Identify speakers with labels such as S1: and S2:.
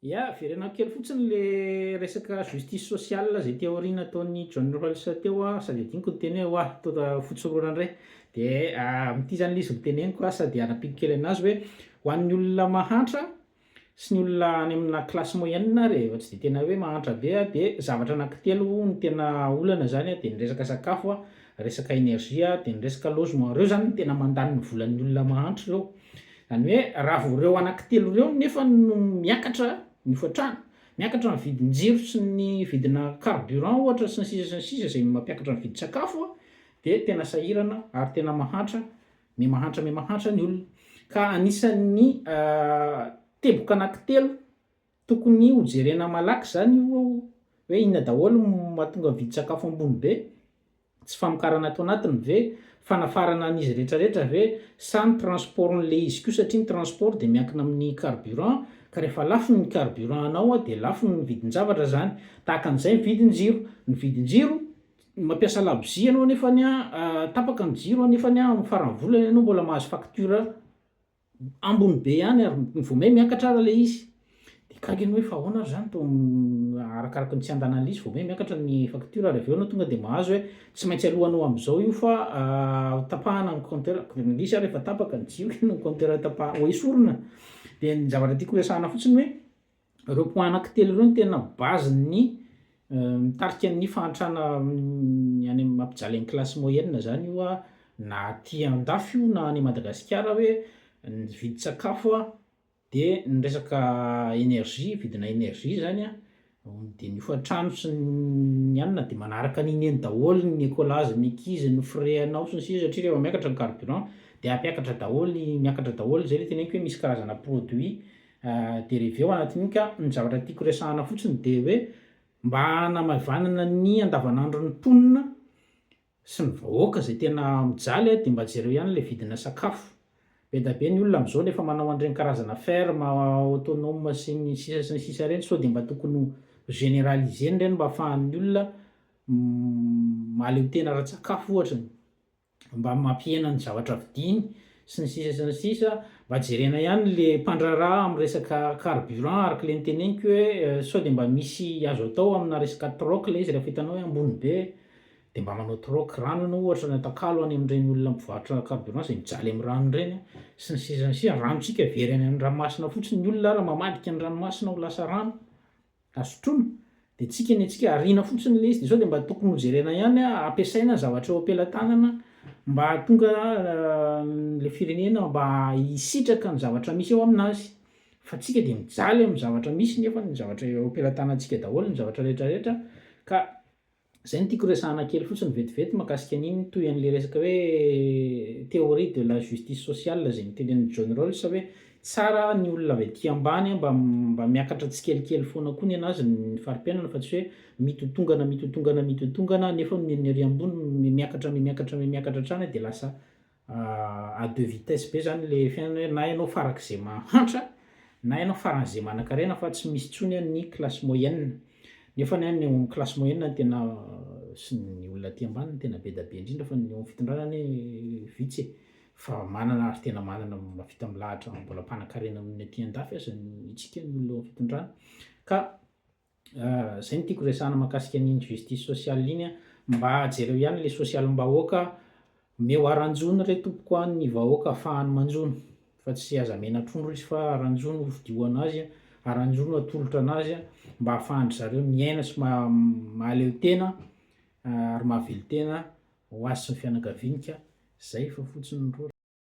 S1: Ya, verenako kely fotsiny le resaka justice sociale zay théorie nataon'i John Rawls teo a, sady adinoko niteny hoe oa tonga fotsy rora indray, de amin'ity zany le izy no teneniko a, sady hanampiako kely anazy hoe ho an'ny olona mahantra sy ny olona any amina classe moyenne rehefa tsy de tena hoe mahantra be a, de zavatra anankitelo no tena olana zany a, de ny resaka sakafo a, resaka énergie a, de ny resaka logement, reo zany no tena mandany ny volan'ny olona mahantra reo. Zany hoe raha vao reo anankitelo reo nefa no miakatra ny hofantrano, miakatra ny vidin-jiro sy ny vidina carburant ohatra sy ny sisa sy ny sisa zay mampiakatra ny vidin-tsakafo a, de tena sahirana ary tena mahantra, mihamahantra mihamahantra ny olona. Ka anisan'ny teboka anankitelo tokony ho jerena malaky zany io hoe inona daholo no mahatonga ny vidin-tsakafo ambony be, tsy famokarana ato anatiny ve, fanafarana an'izy rehetrarehetra ve, sa ny transport-n'le izy koa satria ny transport de miankina amin'ny carburant, ka rehefa lafo ny carburant anao de lafo ny vidin-javatra zany, tahaka an'izay ny vidin-jiro, ny vidin-jiro mampiasa labozia ianao nefany an tapaka ny jiro nefany an amin'ny faran'ny volana ianao mbola mahazo facture ambony be ihany ary vao may miakatra ara le izy, de gaga ianao hoe fa ahoana ary zany tô arakaraky ny tsy andanan'le izy vao may miakatra ny facture ary avy eo anao tonga de mahazo hoe tsy maintsy aloanao am'zao io fa tapahana ny compteur, indrisy ary efa tapaka ny jiro ny compteur tapa- ho esorina, de ny zavatra tiako resahana fotsiny hoe Ireo point anankitelo ireo no tena base-n'ny mitarika ny fahantrana any amin'ny mampijaly an'ny classe moyenne zany io a, na aty andafy io na any Madagasikara hoe ny vidin-tsakafo a, de ny resaka énergie, vidina énergie zany a, de ny hofantrano sy ny anona de manaraka an'iny eny daholo ny écolage-n'ny ankizy, ny frais anao sy ny sisa satria rehefa miakatra ny carburant de hampiakatra daholo, miakatra daholo, zay le teneniko hoe misy karazana produit dérivé ao anatin'iny ka ny zavatra tiako resahana fotsiny de hoe mba hanamaivanana ny andavanandron'ny mponina sy ny vahoaka zay tena mijaly de mba jereo ihany le vidina sakafo, be da be ny olona am'zao nefa manao an'ireny karazana ferme autonome sy ny sisa sy ny sisa reny sao de mba tokony ho généraliser-na reny mba ahafahan'ny olona mahaleo tena ara-tsakafo ohatrany. mba mampihena ny zavatra vidiany sy ny sisa sy ny sisa, mba jerena ihany le mpandraharaha am resaka carburant araka le noteneniko hoe sao de mba misy azo atao amina resaka troc le izy rehefa hitanao hoe ambony be de mba manao troc rano ianao ohatra ny atakalo any am'reny olona mpivarotra carburant zay mijaly am rano reny sy ny sisa sy ny sisa, ranontsika very any an-dranomasina fotsiny ny olona ary mamadika ny ranomasina ho lasa rano. Azo sotroina? Dia tsika ny antsika ariana fotsiny ilay izy dia sao dia mba tokony ho jerena ihany ampiasaina ny zavatra eo am-pelatanana mba hahatonga ilay firenena mba hisitraka ny zavatra misy eo aminazy fa tsika dia mijaly amin'ny zavatra misy nefa ny zavatra eo am-pelatanantsika daholo ny zavatra rehetra rehetra ka Zay no tiako resahana kely fotsiny vetivety mahakasika an'iny toy an'le resaka hoe théorie de la justice sociale zay notenenin'i John Rawls hoe tsara ny olona avy aty ambany mba mba miakatra tsikelikely foana koa ny anazy ny fari-piainana fa tsy hoe mitotongana mitotongana mitotongana nefa ny ny ery ambony miakatra miakatra miakatra hatrany de lasa à deux vitesses be zany le fiainana hoe na ianao farak'izay mahantra na ianao faran'izay manankarena fa tsy misy intsony ny classe moyenne, nefa ny any eo amin'ny classe moyenne no tena sy ny olona aty ambany no tena be da be indrindra fa ny eo amin'ny fitondrana anie vitsy e, fa manana ary tena manana mahavita milahatra mbola mpanankarena noho ny aty andafy aza ny tsika ny olona eo amin'ny fitondrana ka Zay no tiako resahana mahakasika an'iny justice sociale iny a, mba jereo ihany le sosialim-bahoaka, omeo aranjono re tompoko a ny vahoaka afahany manjono fa tsy aza amena trondro izy fa aranjono hofidio anazy, aranjono atolotra anazy mba ahafahan-dry zareo miaina sy mahaleo tena ary mahavelon-tena ho azy sy ny fianakaviany ka zay fa fotsiny rô.